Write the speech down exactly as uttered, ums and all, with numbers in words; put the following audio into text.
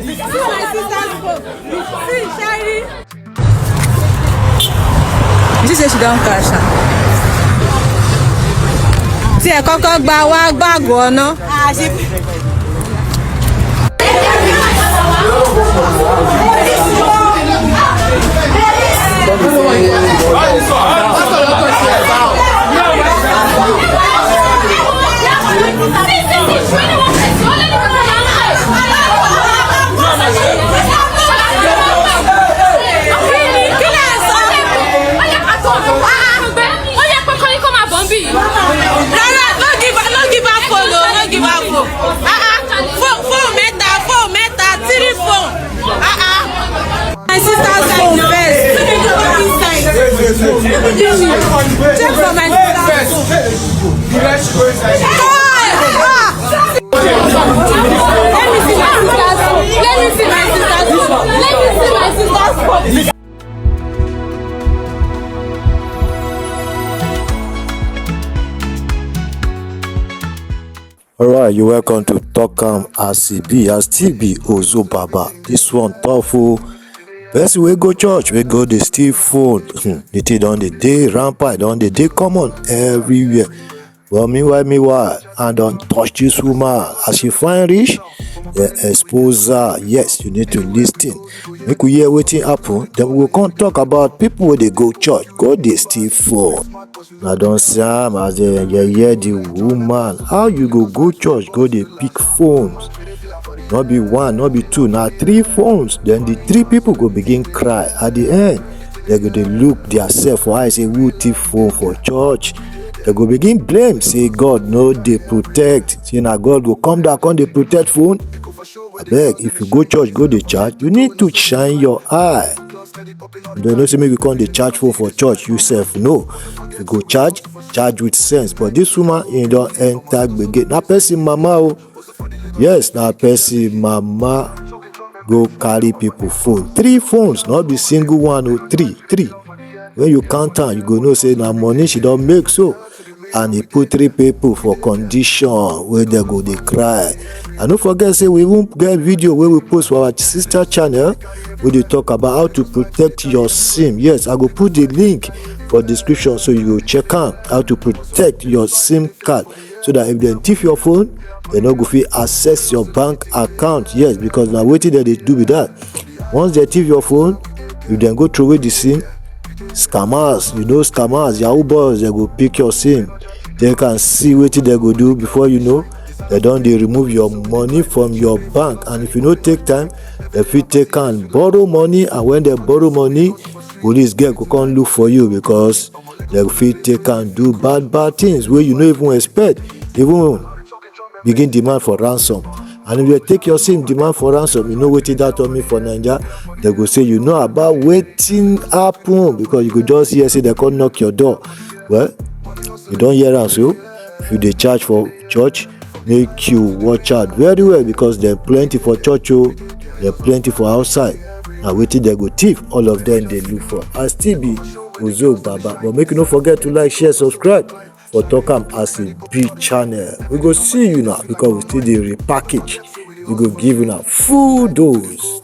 See my sister's phone. See, Sherry. You see say she don cash am. Tí ẹ kọ́kọ́ gba wá gbàgbọ́ ọ̀nà. Rárá, no give her, no give her phone o, no give her phone. Ah ah, phone, phone mẹ́ta, phone mẹ́ta, three phone. Ah ah. My sister's phone first. Check for my sister's phone. Hey, ah. Let me see my sister's phone. Let me see my sister's phone. Let me see my sister's phone. Alright, you welcome to Talk Am As E Be, as T B Ozo Baba. This one tough o. Person wey go church, wey go dey steal phone, hmm, the thing don dey dey rampant, don dey dey common everywhere. But meanwhile, meanwhile, I don touch this woman. As she fine reach, dem expose her. Yes, you need to listen. Make we hear wetin happen. Then we go come talk about people wey dey go church, go dey steal phone. I don see am as dem yeye the woman. How you go go church, go dey pick phones? No be one, no be two, na three phones. Then the three people go begin cry. At the end, dem go dey look theirself for eye, say, "Who thief phone for church?" Dem go begin blame, say, "God no dey protect." Say na God go come down, come dey protect phone. Abeg, if you go church, go dey charge, you need to shine your eye. You don't know say make you come dey charge phone for church, you sef know. If you go charge, charge with sense. But this woman, e don enter gbege. Na person mama o. Yes, na person mama go carry people phone. Three phones, not be single one o, three, three. When you count am, you go know say na money she don make so. And e put three people for condition wey dem go dey cry. And no forget say we even get video wey we post for our sister channel wey dey talk about how to protect your sim. Yes, I go put the link for description, so you go check am, how to protect your sim card, so that if dem thief your phone, dem no go fit access your bank account. Yes, because na wetin dem dey do be that. Once dem thief your phone, if dem go throw away the sim, scammers, you know scammers, yahoo boys, dem go pick your sim. Dem can see wetin dem go do. Before you know, dem don dey remove your money from your bank. And if you no take time, dem fit take am borrow money. And when dem borrow money, police get go come look for you, because dem fit take am do bad bad things wey you no even expect. Even begin demand for ransom. And if dem take your sim, demand for ransom, you know wetin that one mean for Naija? Dem go say you know about wetin happen, because you go just hear say dem come knock your door. Well, you don hear am so. If you dey charge for church, make you watch out very well, because dem plenty for church o, dem plenty for outside. Na wetin dem go thief, all of dem dey look for. I still be Ozo Baba, but make you no forget to like, share, subscribe for Talk Am As E Be channel. We go see you now, because we still dey repackage. We go give una full dose.